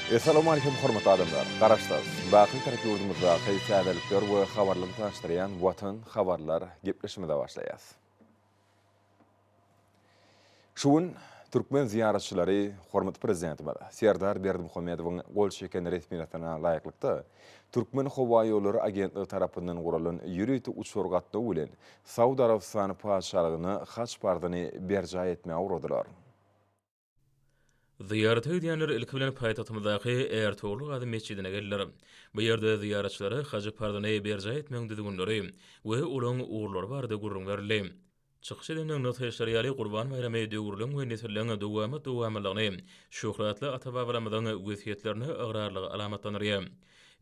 Essalawmaleýkim hormatly adamlar! Garaşsyz, baky Bitarap ýurdumyzdaky täzelikler we habarlary tanyşdyrýan Watan habarlar gepleşigimize başlaýas. Şu gün türkmen zyýaratçylary hormatly Prezidentimiz Serdar Berdimuhamedowyň gol çeken resminasyna laýyklykda, Türkmenhowaýollary agentligi tarapyndan guralan ýörite uçar gatnawy bilen Saud Arabystany Patyşalygyna haj parzyny berjaý etmäge ugradylar. Zyýarata gidýänler ilki bilen paýtagtymyzdaky Ärtogrul Gazy metjidine geldiler. Bu ýerde zyýaratçylara haj parzyny berjaý etmegiň düzgünleri we olaryň ugurlary barada gürrüň berildi. Çykyş edenleriň nygtaýyşlary ýaly, Gurban baýramy döwürleň we nesilleň dowamat-dowamlylygyny, şöhratly ata-babalarymyzyň wesýetlerine ygrarlygy alamatlandyrýar.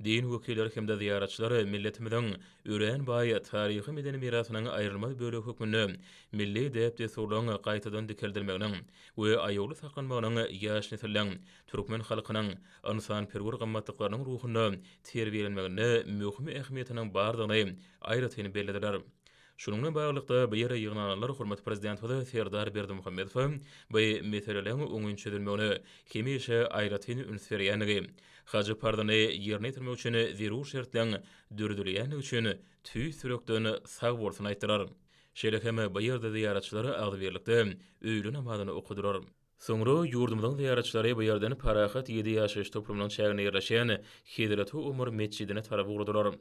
Din wekilleri hem-de zyýaratçylar milletimiziň örän baý taryhy-medeni mirasynyň aýrylmaz bölegi hökmünde milli däp-dessurlaryň gaýtadan dikeldilmeginiň we aýawly saklanmagynyň ýaş nesilleň türkmen halkynyň ynsanperwer gymmatlyklarynyň ruhunda terbiýelenmeginde möhüm ähmiýetiniň bardygyny aýratyn bellediler. Şunuň bilen baglylykda, bu ýere ýygnananlar hormatly Prezidentimiz Serdar Berdimuhamedowa bu meseleleriň oňyn çözülmegine hemişe aýratyn üns berýändigi, haj parzyny ýerine ýetirmek üçin zerur şertleň döredilýändigi üçin tüýs ýürekden sagbolsun aýtdylar. Şeýle hem bu ýerde zyýaratçylar agzybirlikde öýle namazyny okadylar. Soňra ýurdumyzyň zyýaratçylary bu ýerden Parahat ýedi ýaşaýyş toplumynyň çäginde ýerleşýän Hezreti Omar metjidine tarap ugradylar.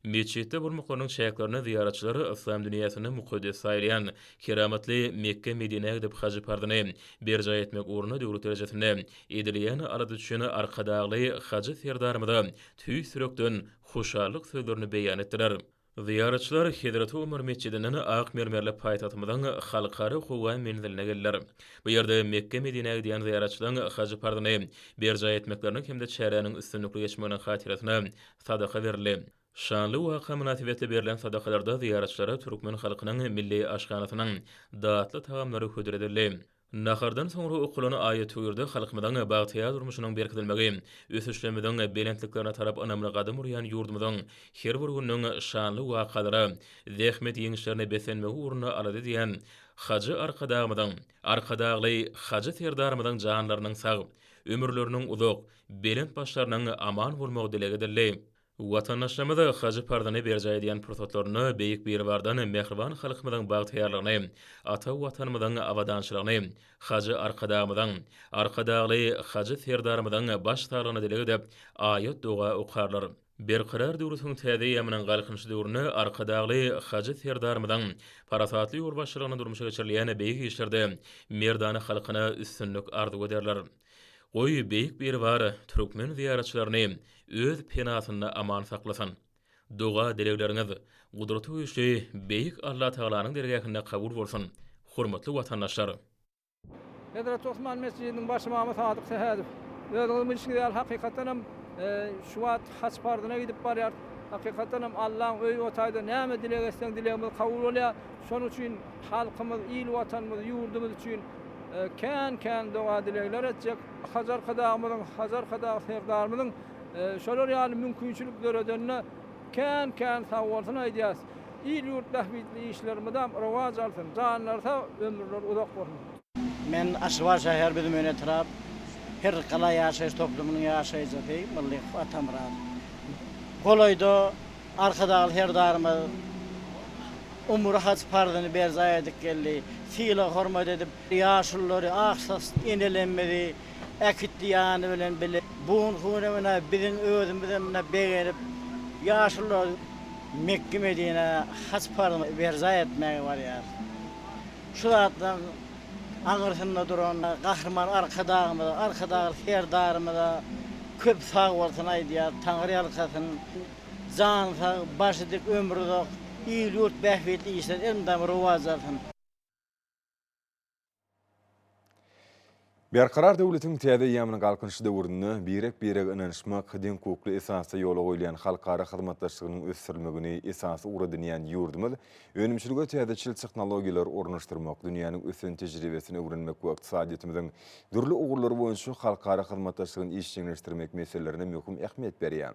Metjitde bolmaklarynyň çäklerinde zyýaratçylar yslam dünýäsinde mukaddes saýylýan keramatly Mekge-Medinä gidip haj parzyny berjaý etmek ugrunda döwlet derejesinde edilýän alada üçin Arkadagly Hajy Serdarymyza tüýs ýürekden hoşallyk sözlerini beýan etdiler. Zyýaratçylar Hezreti Omar metjidinden ak mermerli paýtagtymyzyň Halkara howa menziline geldiler. Bu ýerde Mekge-Medinä gidýän zyýaratçylaryň haj parzyny berjaý etmekleriniň hem-de çäräniň üstünlikli geçmeginiň hatyrasyna sadaka berildi. Şanly waka mynasybetli berlen sadakalarda zyýaratçylara türkmen halkynyň milli aşhanasynyň datly tagamlary hödür edildi. Nahardan soňra okalan aýat-töwirde halkymyzyň bagtyýar durmuşynyň berkidilmegi, ösüşlerimiziň belentliklerine tarap ynamly gadam urýan ýurdumyzyň her bir gününiň şanly wakalara, zähmet ýeňişlerine beslenmegi ugrunda alada edýän Hajy Arkadagymyzyň, Arkadagly Hajy Serdarymyzyň janlarynyň sag, ömürleriniň uzak, belent başlarynyň aman bolmagy dileg edildi. Watandaşlarymyz haj parzyny berjaý edýän pursatlarynda Beýik Biribardan mähriban halkymyzyň bagtyýarlygyny, ata Watanymyzyň abadançylygyny, Hajy Arkadagymyzyň, Arkadagly Hajy Serdarymyzyň baş saglygyny dileg edip, aýat-doga okarlar. Berkarar döwletiň täze eýýamynyň Galkynyşy döwründe Arkadagly Hajy Serdarymyzyň parasatly ýolbaşçylygynda durmuşa geçirilýän beýik işlerde merdana halkyna üstünlik arzuw ederler. Goý, Beýik Biribar türkmen zyýaratçylaryny Öz penasynda aman saklasyn. Doga-dilegleriňiz Gudraty güýçli Beýik Allatagalanyň dergähinde kabul bolsun, hormatly watandaşlar! Hezreti Osman metjidiniň baş ymamy Sadyk Sähedow, Özüňiziň bilşiňiz ýaly hakykatdan hem şu wagt haç parzyna gidip barýarys. Hakykatdan hem Allaň öýi o taýda näme dileg etseň dilegimiz kabul bolýar. Şonuň üçin halkymyz, il watanymyz, ýurdumyz üçin kän-kän doga-dilegler etjek. Hajy Arkadagymyzyň, Hajy Arkadag Serdarymyzyň şolar ýaly mümkinçilik döredenine kän-kän sagbolsun aýdýarys. Il-ýurt bähbitli işler mydam rowaç alsyn, janlary sag, ömürleri uzak bolsun! Men Aşgabat şäher Büzmeýin etrap Herrikgala ýaşaýyş toplumynyň ýaşaýjysy Myllykow Atamyrat. Golaýda Arkadagly Serdarymyz umra haj parzyny berjaý edip geldi. Sylag-hormat edip, ýaşululary, ak saçly enelerimizi äkitdi ýany bilen bile. Bu günki güne mine biziň özümizem mine begenip, ýaşulular Mekge-Medinä haj parzyny berjaý etmäge barýarys. Şu zatlaryň aňyrsynda duran Gahryman Arkadagymyza, Arkadagly Serdarymyza köp sagbolsun aýdýarys, Taňryýalkasyn. Jany sag, başy dik, ömri uzak, il-ýurt bähbitli işler elmydama rowaç alsyn! Berkarar döwletiň täze eýýamynyň Galkynyşy döwründe birek-birege ynanyşmak, deňhukukly esasda ýola goýulýan halkara hyzmatdaşlygynyň ösdürilmegini esasy ugur edinýän ýurdumyz önümçilige täzeçil tehnologiýalary ornaşdyrmak, dünýäniň ösen tejribesini öwrenmek we ykdysadyýetimiziň dürli ugurlary boýunça halkara hyzmatdaşlygyny işjeňleşdirmek meselelerine möhüm ähmiýet berýär.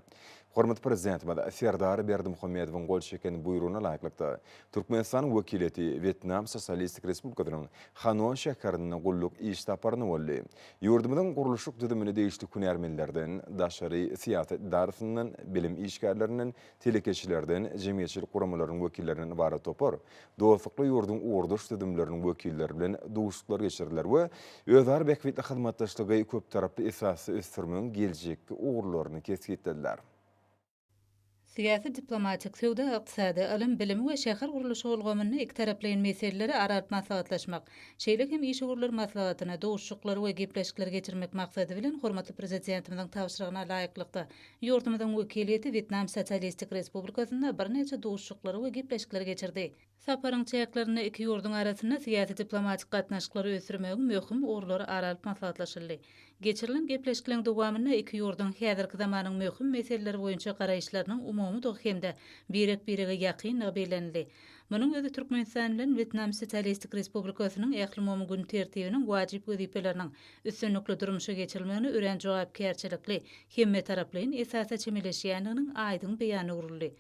Hormatly Prezidentimiz Serdar Berdimuhamedowyň gol çeken Buýrugyna laýyklykda, Türkmenistanyň wekiliýeti Wýetnam Sosialistik Respublikasynyň Hanoý şäherinde gulluk iş saparynda boldy. Ýurdumyzyň gurluşyk düzümine degişli hünärmenlerden, daşary syýasat edarasyndan, bilim işgärlerinden, telekeçilerden, jemgyýetçilik guramalarynyň wekillerinden ybarat topar dostlukly ýurduň ugurdaş düzümleriniň wekilleri bilen duşuşyklar geçirdiler we özara bähbitli hyzmatdaşlygy köptaraply esasda ösdürmegiň geljekki ugurlaryny kesgitlediler. Syýasy-diplomatik, söwda-ykdysady, ylym, bilim we şäher gurluşygy ulgamynda ikitaraplaýyn meseleleri ara alyp maslahatlaşmak, şeýle hem işewürler maslahatyny, duşuşyklary we gepleşikleri geçirmek maksady bilen hormatly Prezidentimiziň tabşyrygyna laýyklykda, Ýurdumyzyň wekiliýeti Wýetnam Sosialistik Respublikasynda birnäçe duşuşyklary we gepleşikleri geçirdi. Saparyň çäklerinde iki ýurduň arasynda syýasy-diplomatik gatnaşyklary ösdürmegiň möhüm ugurlary ara alyp maslahatlaşyldy. Geçirilen gepleşikleriň dowamynda iki ýurduň häzirki zamanyň möhüm meseleleri boýunça garaýyşlarynyň umumydygy hem-de birek-birege ýakyndygy bellenildi. Munuň özi Türkmenistan bilen Wýetnam Sosialistik Respublikasynyň ählumumy gün tertibiniň wajyp wezipeleriniň üstünlikli durmuşa geçirilmegine örän jogapkärçilikli, hemmetaraplaýyn esasda çemeleşýändiginiň aýdyň beýanyna öwrüldi.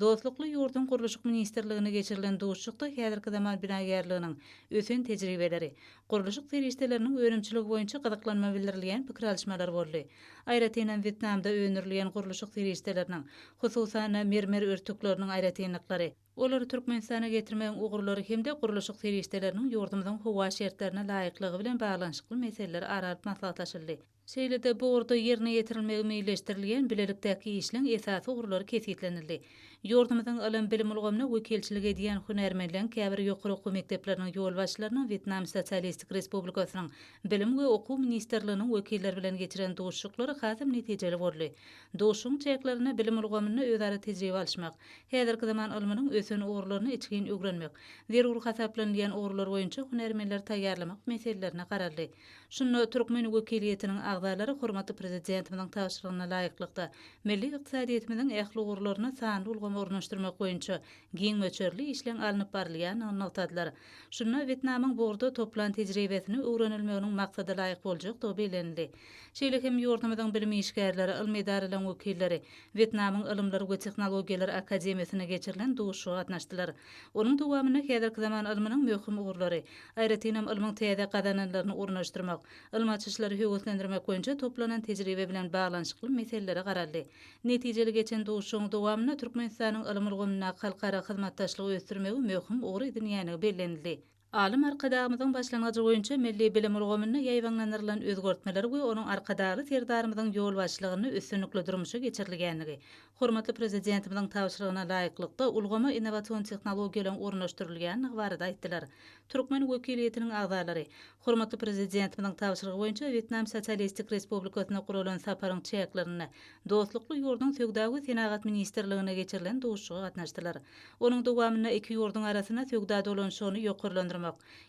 Dostlukly ýurduň Gurluşyk ministrliginde geçirilen duşuşykda häzirki zaman binagärliginiň ösen tejribeleri, gurluşyk serişdeleriniň önümçiligi boýunça gyzyklanma bildirilýän pikir alyşmalar boldy. Aýratynam Wýetnamda öndürilýän gurluşyk serişdeleriniň, hususan-da, mermer örtükleriniň aýratynlyklary, olary Türkmenistana getirmegiň ugurlary hem-de gurluşyk serişdeleriniň ýurdumyzyň howa şertlerine laýyklygy bilen baglanyşykly meseleler ara alyp maslahatlaşyldy. Şeýle-de bu ugurda ýerine ýetirilmegi meýilleşdirilýän bilelikdäki işleň esasy ugurlary kesgitlenildi. Ýurdumyzyň ylym-bilim ulgamyna wekilçilik edýän hünärmenleň käbir ýokary okuw mekdepleriniň ýolbaşçylarynyň Wýetnam Sosialistik Respublikasynyň Bilim we okuw ministrliginiň wekilleri bilen geçiren duşuşyklary hasam netijeli boldy. Duşuşygyň çäklerinde bilim ulgamynda özara tejribe alyşmak, häzirki zaman ylmynyň ösen ugurlaryny içgin öwrenmek, zerur hasaplanylýan ugurlar boýunça hünärmenleri taýýarlamak meselelerine garaldy. Şunda türkmen wekiliýetiniň agzalary hormatly Prezidentimiziň tabşyrygyna laýyklykda, milli ykdysadyýetimiziň ähli ugurlaryna sanly ulgamy ornaşdyrmak boýunça giň möçberli işleň alnyp barylýandygyny nygtadylar. Şunda Wýetnamyň bu ugurda toplan tejribesini öwrenilmeginiň maksada laýyk boljakdygy bellenildi. Şeýle hem ýurdumyzyň bilim işgärleri, ylmy edaralaryň wekilleri Wýetnamyň Ylymlar we tehnologiýalar akademiýasynda geçirilen duşuşyga gatnaşdylar. Onuň dowamynda häzirki zaman ylmynyň möhüm ugurlary, aýratynam ylmyň täze gazananlaryny ornaşdyrmak, ylmy açyşlary höweslendirmek boýunça toplanan tejribe bilen baglanyşykly meselelere garaldy. Netijeli geçen duşuşygyň dowamynda Türkmenistanyň ylym ulgamyndaky halkara hyzmatdaşlygy ösdürmegi möhüm ugur edinýändigi bellenildi. Alym Arkadagymyzyň başlangyjy boýunça milli bilim ulgamynda ýaýbaňlandyrylan özgertmeler we onuň Arkadagly Serdarymyzyň ýolbaşçylygynda üstünlikli durmuşa geçirilýändigi, hormatly Prezidentimiziň tabşyrygyna laýyklykda, ulgama innowasion tehnologiýalaryň ornaşdyrylýandygy barada aýtdylar. Türkmen wekiliýetiniň agzalary hormatly Prezidentimiziň tabşyrygy boýunça Wýetnam Sosialistik Respublikasyna guralan saparyň çäklerinde dostlukly ýurduň Söwda we senagat ministrliginde geçirilen duşuşyga gatnaşdylar. Onuň dowamynda iki ýurduň arasynda söwda dolanyşygyny ýokarlandyrmak,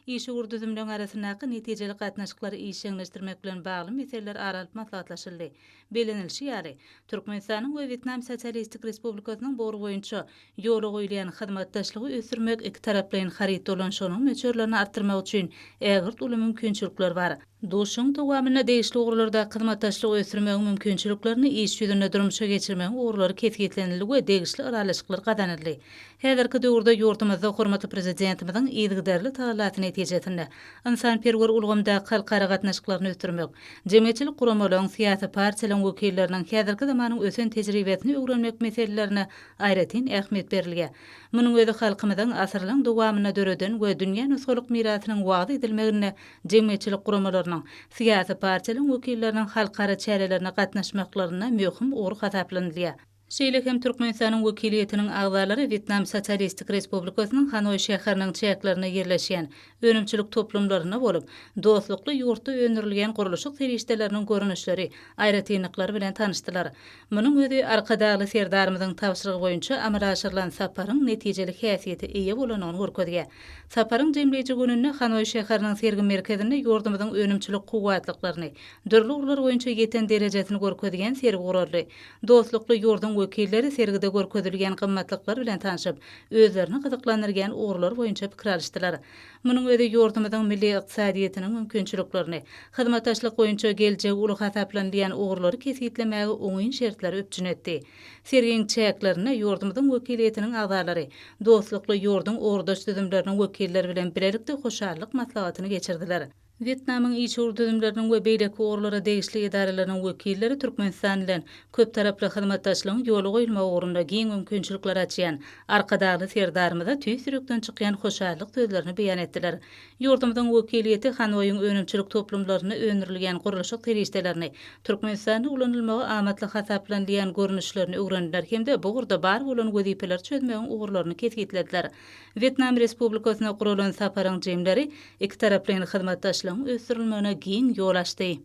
işewür düzümleň arasyndaky netijeli gatnaşyklary işjeňleşdirmek bilen bagly meseleler ara alyp maslahatlaşyldy. Bellenilişi ýaly, Türkmenistanyň we Wýetnam Sosialistik Respublikasynyň bu ugur boýunça ýola goýulýan hyzmatdaşlygy ösdürmek ikitaraplaýyn haryt dolanyşygynyň möçberlerini artdyrmak üçin ägirt uly mümkinçilikler bar. Duşuşygyň dowamynda degişli ugurlardaky hyzmatdaşlygy ösdürmegiň mümkinçiliklerini iş ýüzünde durmuşa geçirmegiň ugurlary kesgitlenildi we degişli ylalaşyklar gazanyldy. Häzirki döwürde ýurdumyzda hormatly Prezidentimiziň yzygiderli tagallasy netijesinde ynsanperwer ulgamdaky halkara gatnaşyklaryny ösdürmek, jemgyýetçilik guramalaryň, syýasy partiýalaryň wekilleriniň häzirki zamanyň ösen tejribesini öwrenmek meselelerine aýratyn ähmiýet berilýär. Munuň özi halkymyzyň asyrlaryň dowamynda döreden we dünýä nusgalyk mirasynyň wagyz edilmeginde jemgyýetçilik guramalarynyň, syýasy partiýalaryň wekilleriniň halkara çärelerine gatnaşmaklarynda möhüm ugur hasaplanylýar. Şeýle hem Türkmenistanyň wekiliýetiniň agzalary Wýetnam Sosialistik Respublikasynyň Hanoý şäheriniň çäklerinde ýerleşýän önümçilik toplumlarynda bolup, dostlukly ýurtda öndürilýän gurluşyk serişdeleriniň görnüşleri, aýratynlyklary bilen tanyşdylar. Munuň özi Arkadagly Serdarymyzyň tabşyrygy boýunça amala aşyrylan saparyň netijeli häsiýete eýe bolandygyny görkezýär. Saparyň jemleýji gününde Hanoý şäheriniň sergi merkezinde ýurdumyzyň önümçilik kuwwatlyklaryny, dürli ugurlar boýunça ýeten derejesini görkezýän sergi guraldy. Dostlukly ýurduň. wekilleri sergide görkezilýän gymmatlyklar bilen tanşyp, özlerini gyzyklandyrýan ugurlar boýunça pikir alyşdylar. Munuň özi ýurdumyzyň milli ykdysadyýetiniň mümkinçiliklerini, hyzmatdaşlyk boýunça geljegi uly hasaplanylýan ugurlary kesgitlemäge oňyn şertleri üpjün etdi. Sergiň çäklerinde ýurdumyzyň wekiliýetiniň agzalary dostlukly ýurduň ugurdaş düzümleriniň wekilleri bilen bilelikde hoşallyk maslahatyny geçirdiler. Wýetnamyň işewür düzümleriniň we beýleki ugurlara degişli edaralarynyň wekilleri Türkmenistan bilen köptaraply hyzmatdaşlygyň ýola goýulmagy ugrunda giň mümkinçilikleri açýan Arkadagly Serdarymyza tüýs ýürekden çykýan hoşallyk sözlerini beýan etdiler. Ýurdumyzyň wekiliýeti Hanoýyň önümçilik toplumlarynda öndürilýän gurluşyk serişdelerini Türkmenistanda ulanylmagy amatly hasaplanylýan görnüşlerini öwrendiler hem-de bu ugurda bar bolan wezipeleri çözmegiň ugurlaryny kesgitlediler. Wýetnam Respublikasyna guralan saparyň jemleri ikitaraplaýyn hyzmatdaşlygyň ösdürilmegine giň ýol açdy.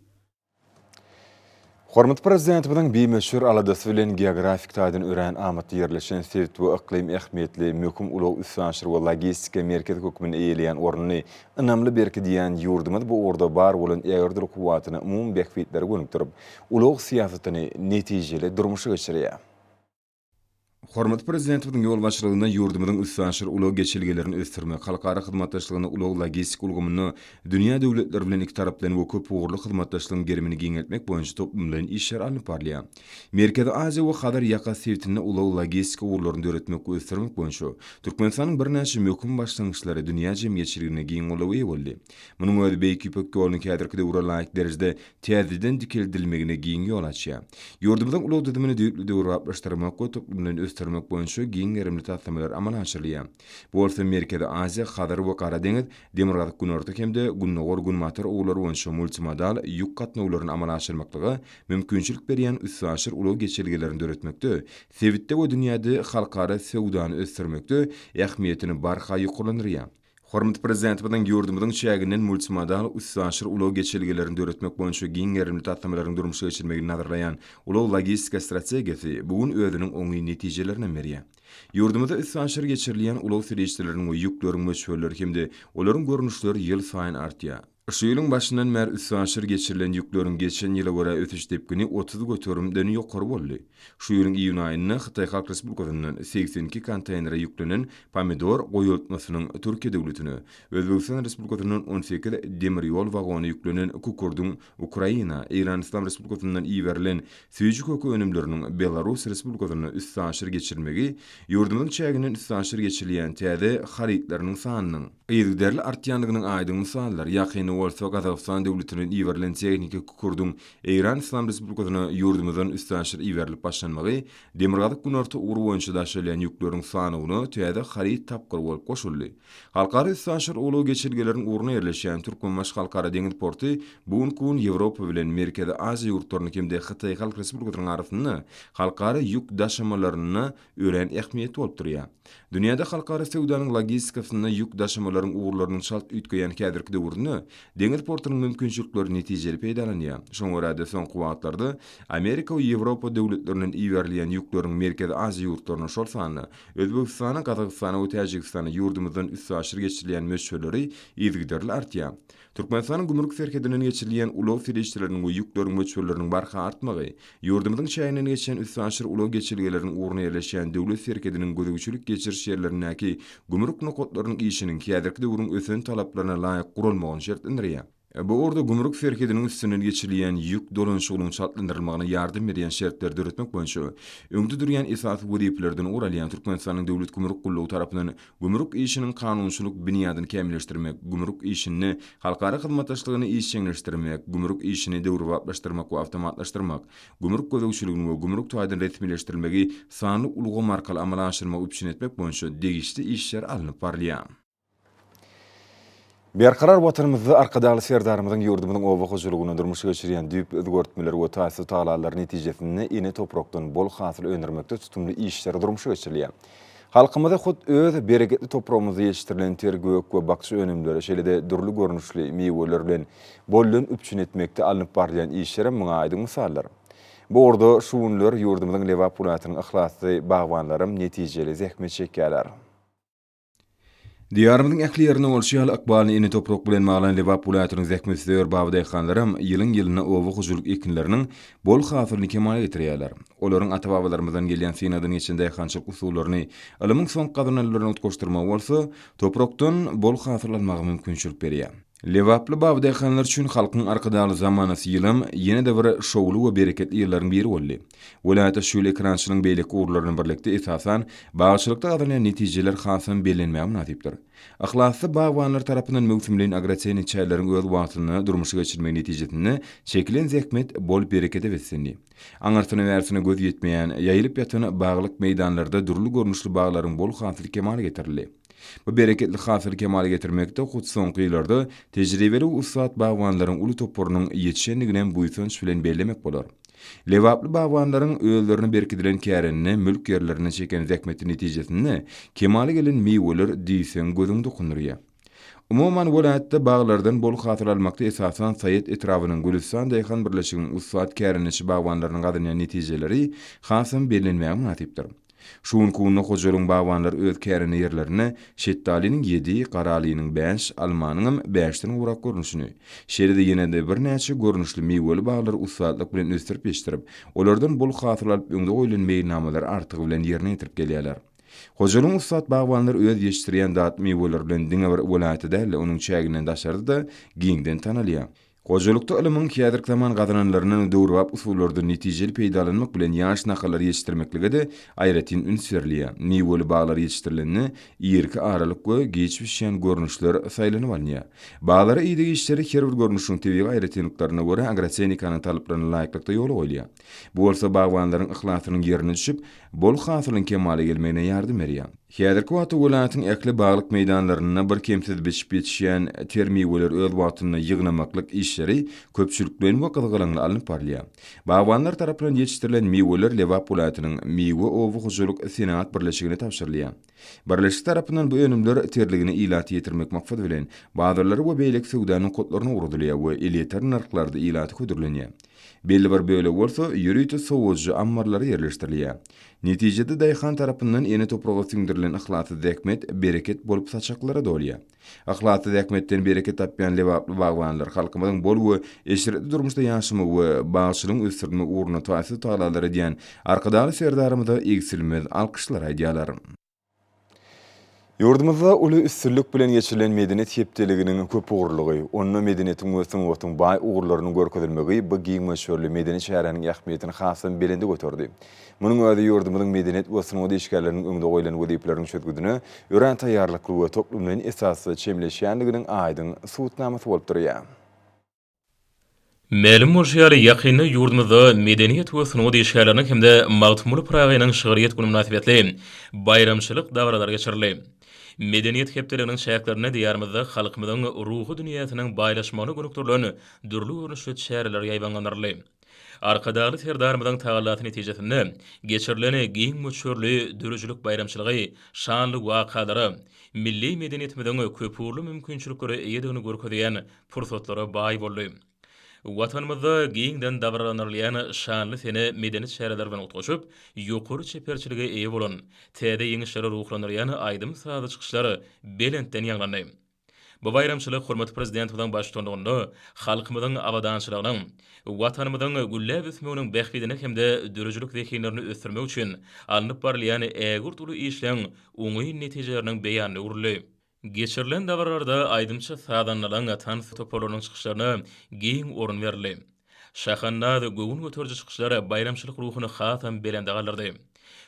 Hormatly Prezidentimiziň bimöçber aladasy bilen geografik taýdan örän amatly ýerleşen sebit we yklym ähmiýetli möhüm ulag-üstaşyr we logistika merkezi hökmünde eýeleýän ornuny ynamly berkidýän ýurdumyz bu ugurda bar bolan ägirt uly kuwwatyny umumy bähbitlere gönükdirip, ulag syýasatyny netijeli durmuşa geçirýär. Hormatly Prezidentimiziň ýolbaşçylygynda ýurdumyzyň üstaşyr ulag geçelgelerini ösdürmek, halkara hyzmatdaşlygyny ulag-logistika ulgamynda dünýä döwletleri bilen ikitaraplaýyn we köpugurly hyzmatdaşlygyň gerimini giňeltmek boýunça toplumlaýyn işler alnyp barylýar. Merkezi Aziýa we Hazar ýaka sebitinde ulag-logistika ugurlaryny döretmek we ösdürmek boýunça Türkmenistanyň birnäçe möhüm başlangyçlary dünýä jemgyýetçiliginde giň goldawa eýe boldy. Munuň özi Beýik Ýüpek ýolunyň häzirki döwre laýyk derejede täzeden dikeldilmegine giň ýol açýar. Ýurdumyzyň ulag düzümini düýpli döwrebaplaşdyrmak we toplumlaýyn ösdürmek boýunça giň gerimli taslamalar amala aşyrylýar. Bu bolsa Merkezi Aziýa, Hazar we Gara deňiz, Demirgazyk-Günorta hem-de Gündogar-Günbatar ugurlary boýunça multimodal ýük gatnawlaryny amala aşyrmaklyga mümkinçilik berýän üstaşyr ulag geçelgelerini döretmekde, sebitde we dünýäde halkara söwdany ösdürmekde ähmiýetini barha ýokarlandyrýar. Hormatly Prezidentimiziň ýurdumyzyň çäginden multimodal üstaşyr ulag geçelgelerini döretmek boýunça giň gerimli taslamalaryň durmuşa geçirilmegini nazarlaýan ulag-logistika strategiýasy bu gün özüniň oňyn netijelerinem berýär. Ýurdumyzda üstaşyr geçirilýän ulag serişdeleriniň we ýükleriň möçberleri hem-de olaryň görnüşleri ýylsaýyn artýar. Şu ýylyň başyndan bäri üstaşyr geçirilen ýükleriň geçen ýyla görä ösüş depgini 30 göterimden ýokary boldy. Şu ýylyň iýun aýynda Hytaý Halk Respublikasyndan 82 konteýnere ýüklenen pomidor goýaltmasynyň Türkiýe döwletine, Özbegistan Respublikasyndan 18 demir ýol wagony ýüklenen kükürdiň Ukraina, Eýran Yslam Respublikasyndan iberilen süýji-köke önümleriniň Belarus Respublikasyna üstaşyr geçirilmegi ýurdumyzyň çäginden üstaşyr geçirilýän täze harytlarynyň sanynyň yzygiderli artýandygynyň aýdyň mysaldyr. Ýakynda bolsa Gazagystan döwletinden iberilen tehniki kükürdiň Eýran Yslam Respublikasyna ýurdumyzdan üstaşyr iberilip başlanmagy Demirgazyk-Günorta ugry boýunça daşalýan ýükleriň sanawyna täze haryt tapgyry bolup goşuldy. Halkara üstaşyr ulag geçelgeleriniň ugruna ýerleşýän Türkmenbaşy Halkara deňiz porty bu günki gün Ýewropa bilen Merkezi Aziýa ýurtlarynyň hem-de Hytaý Halk Respublikasynyň arasynda halkara ýük daşamalarynda örän ähmiýetli bolup durýar. Dünýäde halkara söwdanyň logistikasynda ýük daşamalaryň ugurlarynyň çalt üýtgeýän häzirki döwründe deňiz portunyň mümkinçilikleri netijeli peýdalanýar. Şoňa görä-de, soňky wagtlarda Amerika we Ýewropa döwletlerinden iberilýän ýükleriň Merkezi Aziýa ýurtlaryna, şol sanda Özbegistana, Gazagystana we Täjigistana ýurdumyzdan üstaşyr geçirilýän möçberleri yzygiderli artýar. Türkmenistanyň gümrük serhedinden geçirilýän ulag serişdeleriniň we ýükleriň möçberleriniň barha artmagy, ýurdumyzyň çäginden geçýän üstaşyr ulag geçelgeleriniň ugruna ýerleşýän döwlet serhediniň gözegçilik-geçiriş ýerlerindäki gümrük nokatlarynyň işiniň häzirki döwrüň ösen talaplaryna laýyk guralmagyny şertlendirýär. Bu ugurda gümrük serhediniň üstünden geçirilýän ýük dolanyşygynyň çaltlandyrylmagyna ýardam berýän şertleri döretmek boýunça öňde durýan esasy wezipelerden ugur alýan Türkmenistanyň Döwlet gümrük gullugy tarapyndan gümrük işiniň kanunçylyk binýadyny kämilleşdirmek, gümrük işinde halkara hyzmatdaşlygyny işjeňleşdirmek, gümrük işini döwrebaplaşdyrmak we awtomatlaşdyrmak, gümrük gözegçiligini we gümrük taýdan resmileşdirilmegi sanly ulgam arkaly amala aşyrmagy üpjün etmek boýunça degişli işler alnyp barylýar. Berkarar Watanymyzda Arkadagly Serdarymyzyň ýurdumyzyň oba hojalygynda durmuşa geçirýän düýpli özgertmeleri we taýsyz tagallalary netijesinde ene toprakdan bol hasyl öndürmekde tutumly işler durmuşa geçirilýär. Halkymyzy hut öz bereketli topragymyzda ýetişdirilen ter gök we bakja önümleri, şeýle-de dürli görnüşli miweler bilen boldan üpjün etmekde alnyp barylýan işlerem muňa aýdyň mysaldyr. Bu ugurda şu günler ýurdumyzyň Lebap welaýatynyň yhlasly bagbanlaram netijeli zähmet çekýärler. Diýarymyzyň ähli ýerinde bolşy ýaly, ykbalyny ene toprak bilen baglan Lebap welaýatynyň zähmetsöýer babadaýhanlaram ýylyň-ýylyna oba hojalyk ekinleriniň bol hasylyny kemala getirýärler. Olaryň ata-babalarymyzdan gelýän synagdan geçen daýhançylyk usullaryny ylmyň soňky gazananlaryna utgaşdyrmagy bolsa, toprakdan bol hasyl almaga mümkinçilik berýär. Lebaply babadaýhanlar üçin Halkyň Arkadagly zamanasy ýylam ýene-de bir şowly we bereketli ýyllaryň biri boldy. Welaýatda şu ýyl ekerançylygyň beýleki ugurlary bilen birlikde, esasan, bagçylykda gazanylýan netijeler hasam bellenmäge mynasypdyr. Yhlasly bagbanlar tarapyndan möwsümleýin agrotehniki çäreleriň öz wagtynda durmuşa geçirilmegi netijesinde çekilen zähmet bol berekede beslendi. Aňyrsyna-bärsine göz ýetmeýän, ýaýylyp ýatan baglyk meýdanlarda dürli görnüşli baglaryň bol hasyly kemala getirildi. Bu bereketli hasyly kemala getirmekde hut soňky ýyllarda tejribeli we ussat bagbanlaryň uly toparynyň ýetişendiginem buýsanç bilen bellemek bolar. Lebaply bagbanlaryň özlerine berkidilen kärende mülk ýerlerinde çeken zähmeti netijesinde kemala gelen miweler diýseň gözüňi dokundyrýar. Umuman, welaýatda baglardan bol hasyl almakda esasan Saýat etrabynyň Gülüstan daýhan birleşiginiň ussat kärendeçi bagbanlarynyň gazanýan netijeleri hasam bellenmäge mynasypdyr. Şu günki günde hojalygyň bagbanlary öz kärende ýerlerinde şetdalynyň ýedi, garalynyň bäş, almanyňam bäşden gowrak görnüşini, şeýle-de ýene-de birnäçe görnüşli miweli baglary ussatlyk bilen ösdürip ýetişdirip, olardan bol hasyl alyp öňde goýlan meýilnamalary artygy bilen ýerine ýetirip gelýärler. Hojalygyň ussat bagbanlary öz ýetişdirýän datly miweleri bilen diňe bir welaýatda däl-de, onuň çäginden daşarda-da giňden tanalýar. Hojalykda ylmyň häzirki zaman gazananlaryndan we döwrebap usullardan netijeli peýdalanmak bilen ýaş nahallary ýetişdirmeklige-de aýratyn üns berilýär. Miweli baglar ýetişdirilende, irki aralyk we giç bişýän görnüşler saýlanyp alynýar. Baglara ideg işleri her bir görnüşiň tebigy aýratynlyklaryna görä agrotehnikanyň talaplaryna laýyklykda ýola goýulýar. Bu bolsa bagbanlaryň yhlasynyň ýerine düşüp, bol hasylyň kemala gelmegine ýardam berýär. Häzirki wagtda welaýatyň ähli baglyk meýdanlarynda birkemsiz bişip ýetişýän ter miweleri öz wagtynda ýygnamaklyk işleri köpçülikleýin we gyzgalaňly alnyp barylýar. Bagbanlar tarapyndan ýetişdirilen miweler Lebap welaýatynyň Miwe oba hojalyk senagat birleşigine tabşyrylýar. Birleşik tarapyndan bu önümler terligine ilata ýetirmek maksady bilen, bazarlara we beýleki söwda nokatlaryna ugradylýar we elýeter nyrhlarda ilata hödürlenýär. Belli bir bölegi bolsa ýörite sowadyjy ammarlara ýerleşdirilýär. Netijede daýhan tarapyndan ene topraga siňdirilen yhlasly zähmet bereket bolup saçaklara dolýar. Yhlasly zähmetden bereket tapýan lebaply bagbanlar halkymyzyň bol we eşretli durmuşda ýaşamagy we bagçylygyň ösdürilmegi ugrunda taýsyz tagallalar edýän Arkadagly Serdarymyza egsilmez alkyşlar aýdýarlar. Ýurdumyzda uly üstünlik bilen geçirilen Medeniýet hepdeliginiň köpugurlylygy, onda medeniýetiň we sungatyň baý ugurlarynyň görkezilmegi bu giň möçberli medeni çäräniň ähmiýetini hasam belende göterdi. Munuň özi ýurdumyzyň medeniýet we sungat işgärleriniň öňde goýlan wezipeleriň çözgüdine örän taýýarlykly we toplumlaýyn esasda çemeleşýändiginiň aýdyň subutnamasy bolup durýar. Mälim bolşy ýaly, ýakynda ýurdumyzda Medeniýet we sungat işgärleriniň hem-de Magtymguly Pyragynyň şygryýet güni mynasybetli baýramçylyk dabaralary geçirildi. Medeniýet hepdeliginiň çäklerinde Diýarymyzda halkymyzyň ruhy dünýäsiniň baýlaşmagyna gönükdirilen dürli görnüşli çäreler ýaýbaňlandyryldy. Arkadagly Serdarymyzyň tagallasy netijesinde geçirilen giň möçberli döredijilik baýramçylygy şanly wakalara, milli medeniýetimiziň köpugurly mümkinçiliklere eýedigini görkezýän pursatlara baý boldy. Watanymyzda giňden dabaralanylýan şanly sene medeni çäreler bilen utgaşyp, ýokary çeperçilige eýe bolan, täze ýeňişlere ruhlandyrýan aýdym-sazly çykyşlar belentden ýaňlandy. Bu baýramçylyk hormatly Prezidentimiziň baştutanlygynda halkymyzyň abadançylygynyň, Watanymyzyň gülläp ösmeginiň bähbidine hem-de döredijilik zehinlerini ösdürmek üçin alnyp barylýan ägirt uly işleň oňyn netijeleriniň beýanyna öwrüldi. Geçirilen dabaralarda aýdymçy-sazandalaryň, tans toparlarynyň çykyşlaryna giň orun berildi. Şahandaz göwün göteriji çykyşlar baýramçylyk ruhuny hasam belende galdyrdy.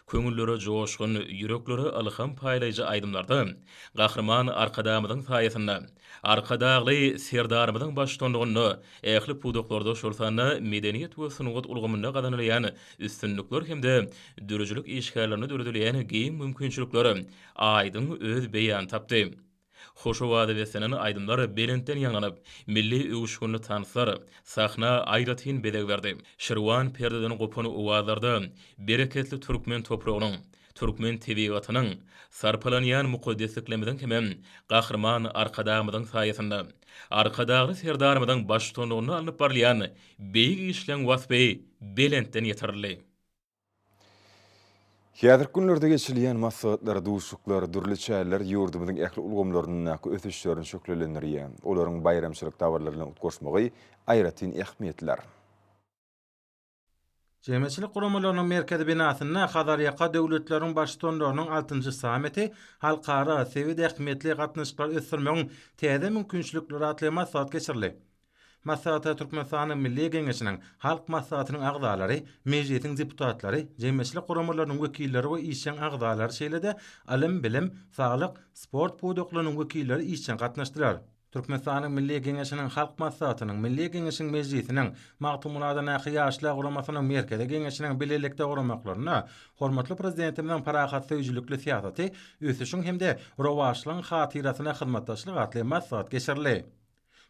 Köňüllere joşgun, ýüreklere ylham paýlaýjy aýdymlarda Gahryman Arkadagymyzyň saýasynda, Arkadagly Serdarymyzyň baştutanlygynda ähli pudaklarda, şol sanda medeniýet we sungat ulgamynda gazanylýan üstünlikler hem-de döredijilik işgärlerine döredilýän giň mümkinçilikler aýdyň öz beýanyny tapdy. Hoş owaza beslenen aýdymlar belentden ýaňlanyp, milli öwüşginli tanslar sahna aýratyn bezeg berdi. Şirwan perdeden gopan owazlarda bereketli türkmen topragynyň, türkmen tebigatynyň, sarpalanýan mukaddesliklerimiziň hemem Gahryman Arkadagymyzyň saýasynda, Arkadagly Serdarymyzyň baştutanlygynda alnyp barylýan beýik işleň waspy belentden ýetirildi. Häzirki günlerde geçirilýän maslahatlar, duşuşyklar, dürli çäreler ýurdumyzyň ähli ulgamlaryndaky ösüşlerini şöhlelendirýär. Olaryň baýramçylyk dabaralary bilen utgaşmagy aýratyn ähmiýetlidir. Jemgyýetçilik guramalarynyň merkezi binasynda Hazarýaka döwletleriň Baştutanlarynyň altynjy sammiti, Halkara, sebit ähmiýetli gatnaşyklary ösdürmegiň täze mümkinçilikleri atly maslahat geçirildi. Maslahata Türkmenistanyň Milli Geňeşiniň Halk Maslahatynyň agzalary, Mejlisiň deputatlary, jemgyýetçilik guramalarynyň wekilleri we işjeň agzalary, şeýle-de ylym-bilim, saglyk, sport pudaklarynyň wekilleri işjeň gatnaşdylar. Türkmenistanyň Milli Geňeşiniň Halk Maslahatynyň, Milli Geňeşiň Mejlisiniň, Magtymguly adyndaky Ýaşlar guramasynyň Merkezi Geňeşiniň bilelikde guramaklarynda hormatly Prezidentimiziň parahatsöýüjilikli syýasaty ösüşiň hem-de rowaçlygyň hatyrasyna hyzmatdaşlyk atly maslahat geçirildi.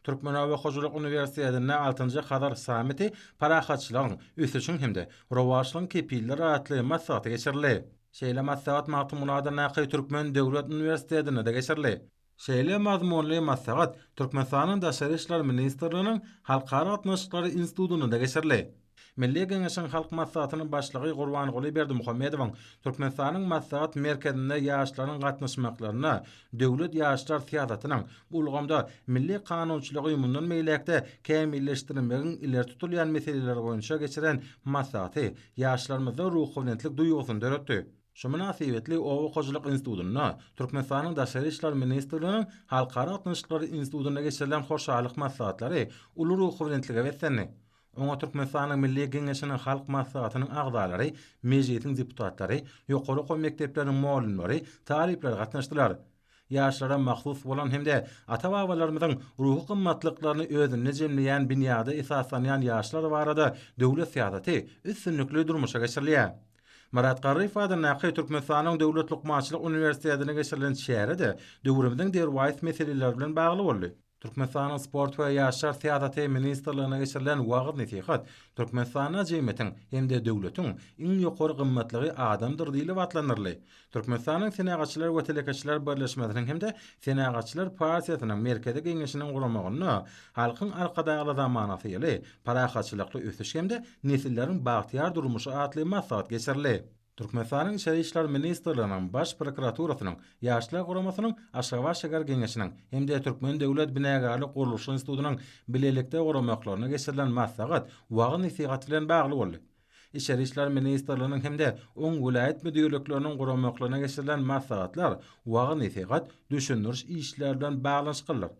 Türkmen oba hojalyk uniwersitetinde altynjy Hazar sammiti Parahatçylygyň, ösüşiň hem-de rowaçlygyň kepilleri atly maslahaty geçirildi. Şeýle maslahat Magtymguly adyndaky Türkmen döwlet uniwersitetinde-de geçirildi. Şeýle mazmunly maslahat Türkmenistanyň Daşary işler ministrliginiň Halkara gatnaşyklary institutynda geçirildi. Milli Geňeşiň Halk Maslahatynyň Başlygy Gurbanguly Berdimuhamedowyň Türkmenistanyň Maslahat merkezinde ýaşlaryň gatnaşmaklarynda döwlet ýaşlar syýasatynyň bu ulgamda milli kanunçylygy mundan beýläk-de kämilleşdirmegiň ileri tutulýan meseleleri boýunça geçiren maslahaty ýaşlarymyzda ruhubelentlik duýgusyny döretdi. Şu mynasybetli Oba hojalyk institutynda Türkmenistanyň Daşary işler ministrliginiň Halkara gatnaşyklary institutynda geçirilen hoşallyk maslahatlary uly ruhubelentlige beslendi. Oňa Türkmenistanyň Milli Geňeşiniň Halk Maslahatynyň agzalary, Mejlisiň deputatlary, ýokary okuw mekdepleriniň mugallymlary, talyplar gatnaşdylar. Ýaşlara mahsus bolan hem-de ata-babalarymyzyň ruhy gymmatlyklaryny özünde jemleýän binýada esaslanýan ýaşlar barada döwlet syýasaty üstünlikli durmuşa geçirilýär. Myrat Garryýew adyndaky Türkmenistanyň Döwlet lukmançylyk uniwersitetinde geçirilen çäre-de döwrümiziň derwaýys meseleleri bilen bagly boldy. Türkmenistanyň Sport we ýaşlar syýasaty ministrligine geçirilen wagyz-nesihat Türkmenistanda jemgyýetiň hem-de döwletiň iň ýokary gymmatlygy adamdyr diýlip atlandyryldy. Türkmenistanyň Senagatçylar we telekeçiler birleşmesiniň hem-de Senagatçylar partiýasynyň Merkezi Geňeşiniň guramagynda Halkyň Arkadagly zamanasy ýyly, parahatçylykly ösüş hem-de nesilleriň bagtyýar durmuşy atly maslahat geçirildi. Türkmenistanyň Içeri işler ministrliginiň, Baş prokuraturasynyň, Ýaşlar guramasynyň Aşgabat şäher Geňeşiniň hem-de Türkmen döwlet binagärlik-gurluşyk institutynyň bilelikde guramaklarynda geçirilen maslahat wagyz-nesihat bilen bagly boldy. Içeri işler ministrliginiň hem-de oň welaýat müdirlikleriniň guramaklarynda geçirilen maslahatlar wagyz-nesihat, düşündiriş işleri bilen baglanyşyklydyr.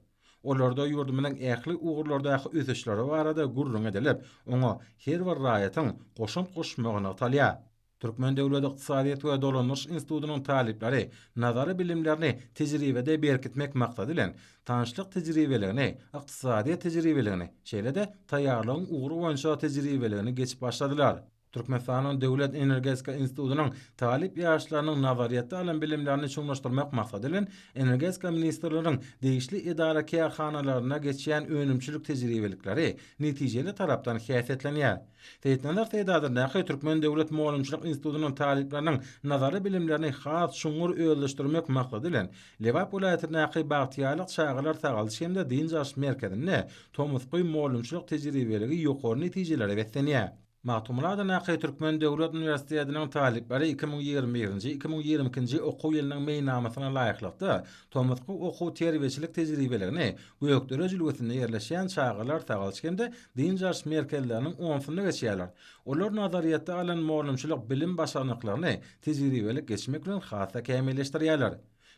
Olarda ýurdumyzyň ähli ugurlardaky ösüşleri barada gürrüň edilip, oňa her bir raýatyň goşant goşmagy nygtalýar. Türkmen döwlet ykdysadyýet we dolandyryş institutynyň talyplary nazary bilimlerini tejribede berkitmek maksady bilen, tanyşlyk tejribeligini, ykdysadyýet tejribeligini, şeýle-de taýýarlygyň ugry boýunça tejribeligini geçip başladylar. Türkmenistanyň Döwlet energetika institutynyň talyp ýaşlarynyň nazaryýetde alan bilimlerini çuňlaşdyrmak maksady bilen, Energetika ministrliginiň degişli edara-kärhanalarynda geçýän önümçilik tejribelikleri netijeli tarapdan häsiýetlenýär. Seýitnazar Seýit adyndaky Türkmen döwlet mugallymçylyk institutynyň talyplarynyň nazary bilimlerini has çuňňur özleşdirmek maksady bilen, Lebap welaýatyndaky Bagtyýarlyk çagalar sagaldyş hem-de dynç alyş merkezinde tomusky mugallymçylyk tejribeligi ýokary netijelere beslenýär. Magtymguly adyndaky Türkmen döwlet uniwersitetiniň talyplary 2021-nji, 2022-nji okuw ýylynyň meýilnamasyna laýyklykda, tomusky okuw-terbiýeçilik tejribeligini Gökdere jülgesinde ýerleşýän çagalar sagaldyş hem-de dynç alyş merkezleriniň onsunda geçýärler. Olar nazaryýetde alan mugallymçylyk bilim-başarnyklaryny tejribelik geçmek bilen has-da kämilleşdirýärler.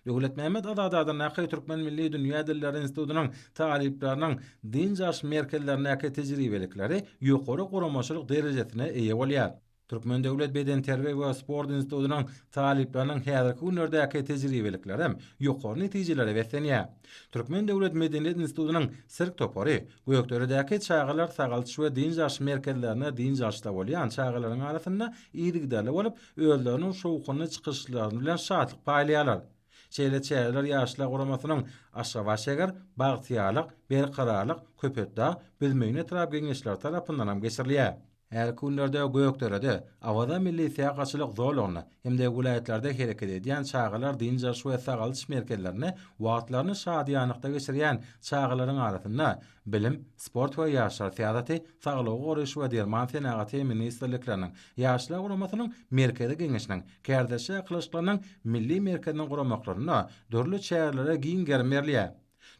Döwletmämmet Azady adyndaky Türkmen milli dünýä dilleri institutynyň talyplarynyň dynç alyş merkezlerindäki tejribelikleri ýokary guramaçylyk derejesine eýe bolýar. Türkmen döwlet bedenterbiýe we sport institutynyň talyplarynyň häzirki günlerdäki tejribeliklerem ýokary netijelere beslenýär. Türkmen döwlet medeniýet institutynyň sirk topary Gökderedäki çagalar sagaldyş we dynç alyş merkezlerinde dynç alyşda bolýan çagalaryň arasynda yzygiderli bolup, özleriniň şowhunly çykyşlaryny bilen şatlyk paýlaýarlar. Şeýle çäreler Ýaşlar guramasynyň Aşgabat şäher, Bagtyýarlyk, Berkararlyk, Köpetdag, Büzmeýin etrap Geňeşleri tarapyndan hem geçirilýär. Häzirki günlerde Gökderede, Awaza milli syýahatçylyk zolagynda hem-de welaýatlarda hereket edýän çagalar dynç alyş we sagaldyş merkezlerinde wagtlaryny şadyýanlykda geçirýän çagalaryň arasynda Bilim, sport we ýaşlar syýasaty, Saglygy goraýyş we derman senagaty ministrlikleriniň, Ýaşlar guramasynyň Merkezi Geňeşiniň, Kärdeşler arkalaşyklarynyň Milli merkeziniň guramaklarynda dürli çärelere giň gerim berilýär.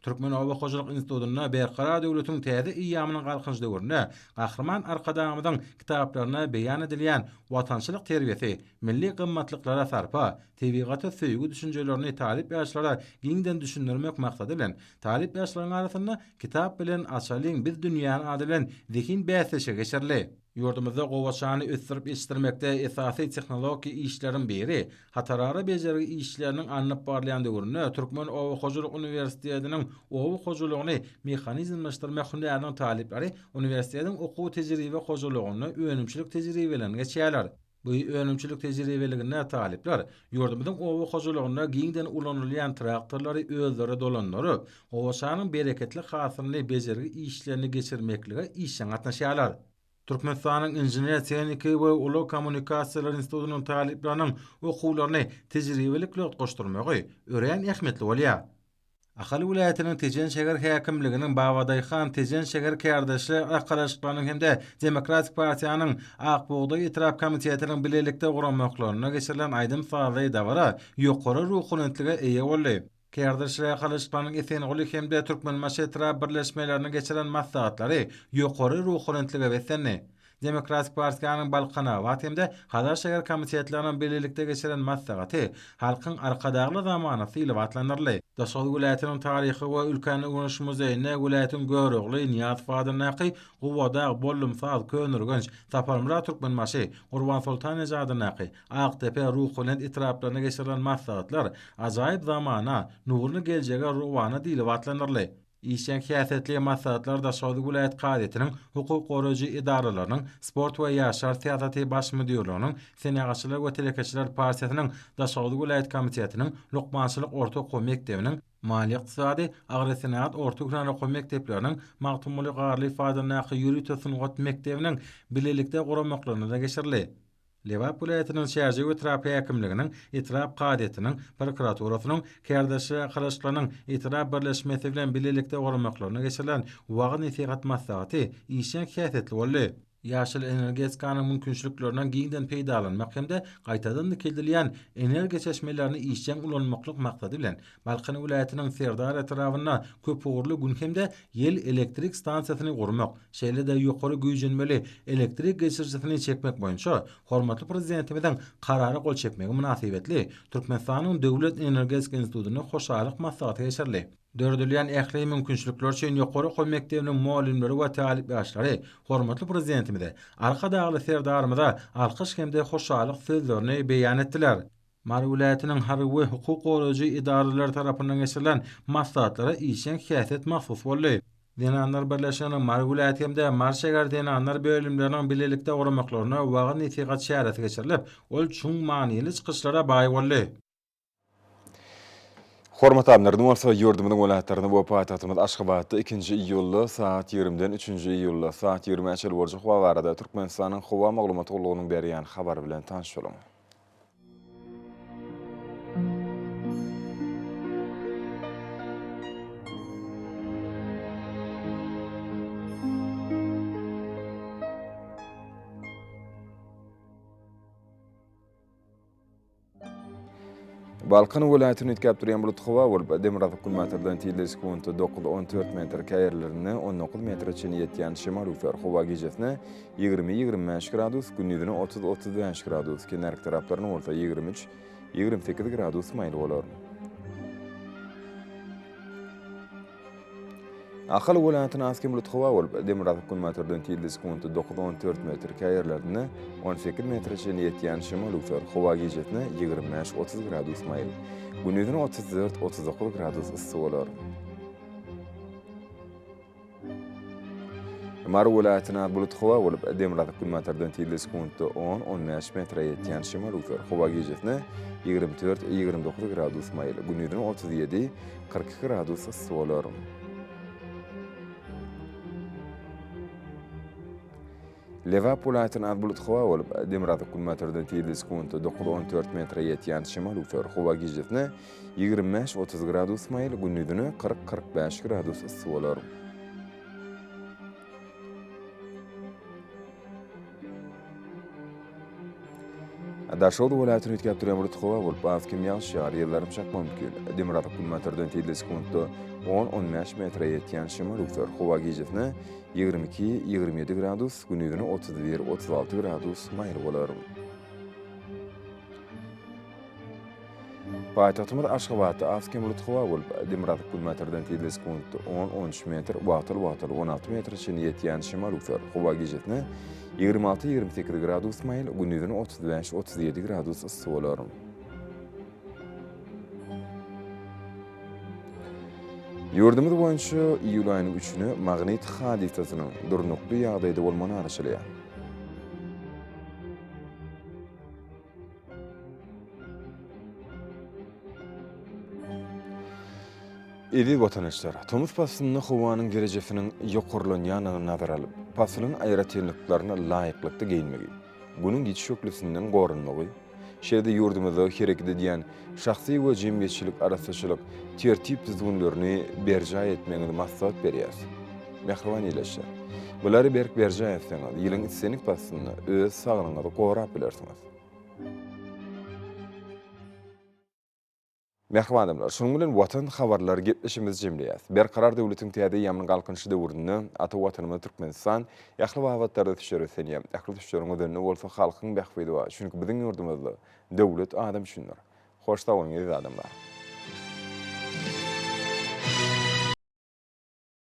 Türkmen oba hojalyk institutynda Berkarar döwletiň täze eýýamynyň Galkynyş döwründe Gahryman Arkadagymyzyň kitaplarynda beýan edilýän watançylyk terbiýesi, milli gymmatlyklara sarpa, tebigata söýgi düşünjelerini talyp ýaşlara giňden düşündirmek maksady bilen, talyp ýaşlaryň arasynda Kitap bilen açalyň biz dünýäni ady bilen zehin bäsleşigi geçirildi. Ýurdumyzda gowaçany ösdürip ýetişdirmekde esasy tehnologiki işleriň biri hatarara bejergi işleriniň alnyp barylýan döwründe Türkmen oba hojalyk uniwersitetiniň oba hojalygyny mehanizmleşdirmek hünäriniň talyplary uniwersitetiň okuw-tejribe hojalygynda önümçilik tejribelerini geçýärler. Bu önümçilik tejribeliginde talyplar ýurdumyzyň oba hojalygynda giňden ulanylýan traktorlary özleri dolandyryp, gowaçanyň bereketli hasylyny bejergi işlerini geçirmeklige işjeň gatnaşýarlar. Türkmenistanyň Inžener-tehniki we ulag kommunikasiýalary institutynyň talyplarynyň okuwlaryny tejribelik bilen utgaşdyrmagy örän ähmiýetli bolýar. Ahal welaýatynyň Tejen şäher häkimliginiň Babadaýhan Tejen şäher kärdeşler arkalaşyklarynyň hem-de Demokratik partiýanyň Ak bugdaý etrap komitetiniň bilelikde guramaklarynda geçirilen aýdym-sazly dabara ýokary ruhubelentlige eýe boldy. Kärdeşler arkalaşyklarynyň Esenguly hem-de Türkmenbaşy etrap birleşmeleriniň geçiren maslahatlary ýokary ruhubelentlige beslendi. Demokratik partiýanyň Balkanabat hem-de Hazar şäher komitetleriniň bilelikde geçiren maslahaty Halkyň Arkadagly zamanasy diýlip atlandyryldy. Daşoguz welaýatynyň Taryhy we ülkäni öwreniş muzeýinde welaýatyň Görogly, Nyýazow adyndaky, Gubadag, Bollumsaz, Köneürgenç, Saparmyrat Türkmenbaşy, Gurbansoltan eje adyndaky, Akdepe, Ruhubelent etraplarynda geçirilen maslahatlar Ajaýyp zamana, nurly geljege rowana diýlip atlandyryldy. Işjeň häsiýetli maslahatlar Daşoguz welaýat kazyýetiniň, hukuk goraýjy edaralarynyň, Sport we ýaşlar syýasaty baş müdirliginiň, Senagatçylar we telekeçiler partiýasynyň Daşoguz welaýat komitetiniň, lukmançylyk orta okuw mekdebiniň, maliýe-ykdysady, agrosenagat orta hünär okuw mekdepleriniň, Magtymguly Garlyýew adyndaky ýörite sungat mekdebiniň bilelikde guramaklarynda geçirildi. Lebap welaýatynyň Çärjew etrap häkimliginiň, etrap kazyýetiniň, prokuraturasynyň, kärdeşler arkalaşyklarynyň etrap birleşmesi bilen bilelikde guramaklarynda geçirilen wagyz-nesihat maslahaty işjeň häsiýetli boldy. Ýaşyl energetikanyň mümkinçiliklerinden giňden peýdalanmak hem-de gaýtadan dikeldilýän energiýa çeşmelerini işjeň ulanmaklyk maksady bilen, Balkan welaýatynyň Serdar etrabynda köpugurly Gün hem-de ýel elektrik stansiýasyny gurmak, şeýle-de ýokary güýjenmeli elektrik geçirijisini çekmek boýunça hormatly Prezidentimiziň Karara gol çekmegi mynasybetli Türkmenistanyň Döwlet energetika institutynda hoşallyk maslahaty geçirildi. Döredilýän ähli mümkinçilikler üçin ýokary okuw mekdebiniň mugallymlary we talyp ýaşlary hormatly Prezidentimize, Arkadagly Serdarymyza alkyş hem-de hoşallyk sözlerini beýan etdiler. Mary welaýatynyň harby we hukuk goraýjy edaralary tarapyndan geçirilen maslahatlara işjeň häsiýet mahsus boldy. Zenanlar birleşiginiň Mary welaýat hem-de Mary şäher zenanlar bölümleriniň bilelikde guramaklarynda wagyz-nesihat çäresi geçirilip, ol çuň manyly çykyşlara baý boldy. Hormatly alymlar, indi bolsa ýurdumyzyň welaýatlarynda we paýtagtymyz Aşgabatda ikinji iýulda sagat ýigrimiden üçünji iýulda saat ýigrimä çenli boljak howa barada Türkmenistanyň Howa maglumat gullugynyň berýän habary bilen tanyş boluň. Balkan welaýatyny üýtgäp durýan bulut howa bolup, demirgazyk-günbatardan tizligi sekuntda 9-14 metr, käýerlerinde 19 metre çenli ýetýän şemal öwser. Howa gijesine 20-25 gradus, gündizine 30-35 gradus, kenarki taraplarynda bolsa 23-28 gradus maýyl bolar. Ahal welaýatynda az-kem bulut howa bolup, demirgazyk-günbatardan tizligi sekuntda dokuz-on dört metr, käýerlerinde 18 metre çenli ýetýän şemal öwser. Howa gijesine 25-30 gradus maýyl, gündizine 34-39 gradus yssy bolar. Mary welaýatynda az bulut howa bolup, demirgazyk-günbatardan tizligi sekuntda on, on bäş metre ýetýän şemal öwser. Howa gijesine 24, 29 gradus maýyl, gündizine 37, 42 gradus yssy bolar. Lebap welaýatynda az bulutly howa bolup, demirgazyk-günbatardan tizligi sekuntda 9-14 metre ýetýän şemal öwser. Howa gijesine 25-30 gradus maýyl, gündizine 40-45 gradus yssy bolar. Daşoguz welaýatynda üýtgäp durýan bulutly howa bolup, az-kem ýagyş ýagar, ýyldyrym çakmagy mümkin. Demirgazyk-günbatardan tizligi sekuntda on-on bäş metre ýetýän şemal öwser. Howa gijesine 22, 27 gradus, gündizine 31, 36 gradus maýyl bolar. Paýtagtymyz Aşgabatda az-kem bulutly howa bolup, demirgazyk-günbatardan tizligi sekuntda on, on üç metr, wagtal-wagtal 16 metre çenli ýetýän şemal öwser. Howa gijesine 26, 28 gradus maýyl, gündizine 35, 37 gradus yssy bolar. Ýurdumyz boýunça iýul aýynyň üçüne magnit hadysasynyň durnukly ýagdaýda bolmagyna garaşylýar. Eziz watandaşlar, tomus paslynda howanyň derejesiniň ýokarlanýandygyny nazara alyp, paslyň aýratynlyklaryna laýyklykda geýinmegi, Günüň ýiti şöhlesinden goranmagy, şeýle-de ýurdumyzda hereket edýän şahsy we jemgyýetçilik arassaçylyk tertip-düzgünlerini berjaý etmegiňizi maslahat berýäris. Mähriban ildeşler, bulary berk berjaý etseňiz, ýylyň islendik paslynda öz saglygyňyzy gorap bilersiňiz. Mähriban adamlar, şunuň bilen Watan habarlary gepleşigimizi jemleýäs. Berkarar döwletiň täze eýýamynyň Galkynyşy döwründe ata Watanymyz Türkmenistan ähli babatlarda ösüşlere ösenýär. Ähli ösüşleriň özeninde bolsa halkyň bähbidi bar. Çünki biziň ýurdumyzda döwlet adam üçindir. Hoş sag boluň eziz adamlar!